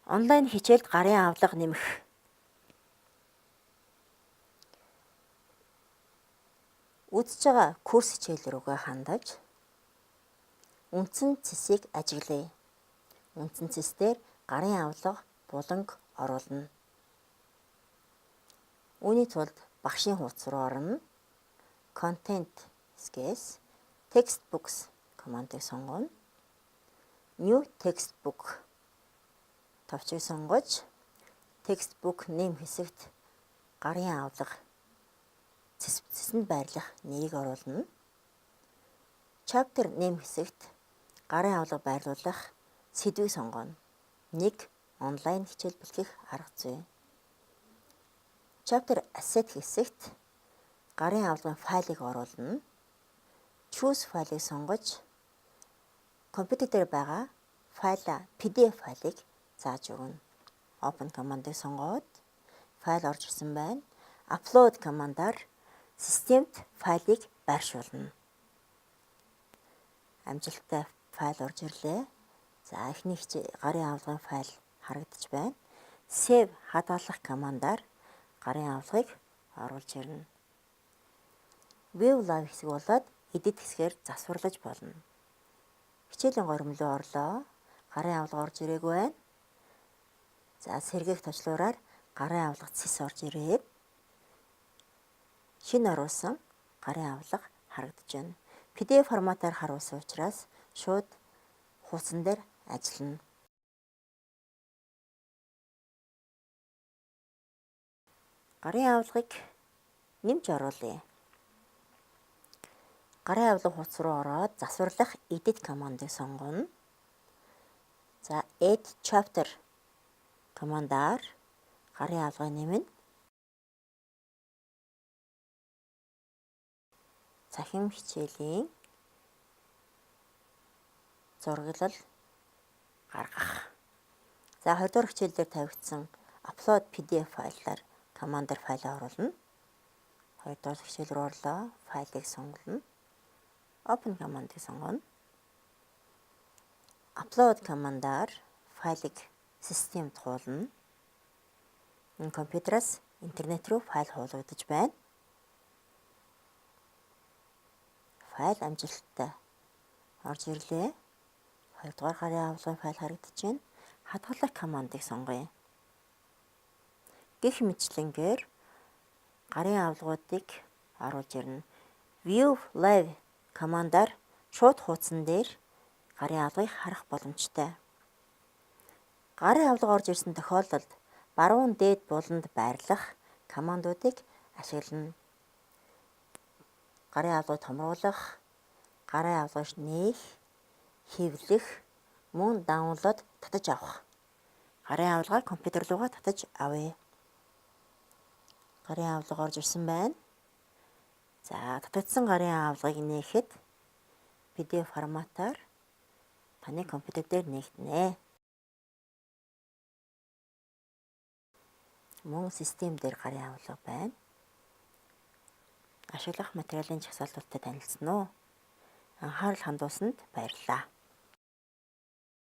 Онлайн хичээлд гарын авлага нэмэх. Үзэж байгаа курс хичээл рүүгээ хандаж үндсэн цэсийг ажиглая. Үндсэн цэс дээр гарын авлага буланг оруулна. Үүний тулд багшийн хуудас руу орно. Content хэсгээс Textbooks командыг сонгоно. New Textbook товчийг сонгож Textbook name хэсэгт гарын авлага цэсэнд байрлах нэрийг оруулна. Chapter name хэсэгт гарын авлага байрлуулах сэдвийг сонгоно. 1. Онлайн хичээл бэлтгэх арга зүй. Chapter Asset хэсэгт гарын авлагын файлыг оруулна. Choose файлыг сонгож компьютер дээр байгаа файлаа PDF файлыг зааж өгнө. Open командыг сонгоод файл орж ирсэн байна. Upload командаар системд файлыг байршуулна. Амжилттай файл орж ирлээ. За, эхний гарын авлагын файл харагдаж байна. Save хадгалах командаар гарын авлагыг оруулж ирнэ. View Live хэсэг болоод Edit хэсгээр засварлаж болно. Хичээлийн горим руу орлоо. Гарын авлага орж ирээгүй байна. За, сэргээх товчлуураар гарын авлага цэс орж ирээд шинэ оруулсан гарын авлага харагдаж байна. PDF форматаар харуулсан учраас шууд хуудсан дээр ажиллана. Гарын авлагыг нэмж оруулъя. Гарын авлага хуудас руу ороод засварлах Edit командыг сонгоно. За, Add Chapter командаар гарын авлагыг нэмнэ. Цахим хичээлийн зураглал гаргах. За, 20 дугаар хичээл дээр тавигдсан Upload PDF файлаар командаар файлаа оруулна. 2 дугаар хичээл рүү орлоо. Файлыг сонгоно. Open командыг сонгоно. Upload командаар файлыг системд хуулна. Энэ компьютераас интернет рүү файл хуулагдаж байна. Файл амжилттай орж ирлээ. Хоёрдугаар гарын авлагын файл харагдаж байна. Хадгалах командыг сонгоё. Гэх мэтчилэнгээр гарын авлагуудыг оруулж ирнэ. View Live командаар шууд хуудсан дээр гарын авлагыг харах боломжтой. Гарын авлага орж ирсэн тохиолдолд баруун дээд буланд байрлах командуудыг ашиглана. Гарын авлагыг томруулах, гарын авлагыг нээх, хэвлэх, мөн download татаж авах. Гарын авлагаа компьютер руугаа татаж авъя. Гарын авлага орж ирсэн байна. За, татагдсан гарын авлагыг нээхэд PDF форматаар таны компьютер дээр нээгдэнэ. Мөн систем дээр гарын авлага байна. Ашиглах материалын жагсаалтуудтай танилцсан уу? Анхаарал хандуулсанд баярлалаа.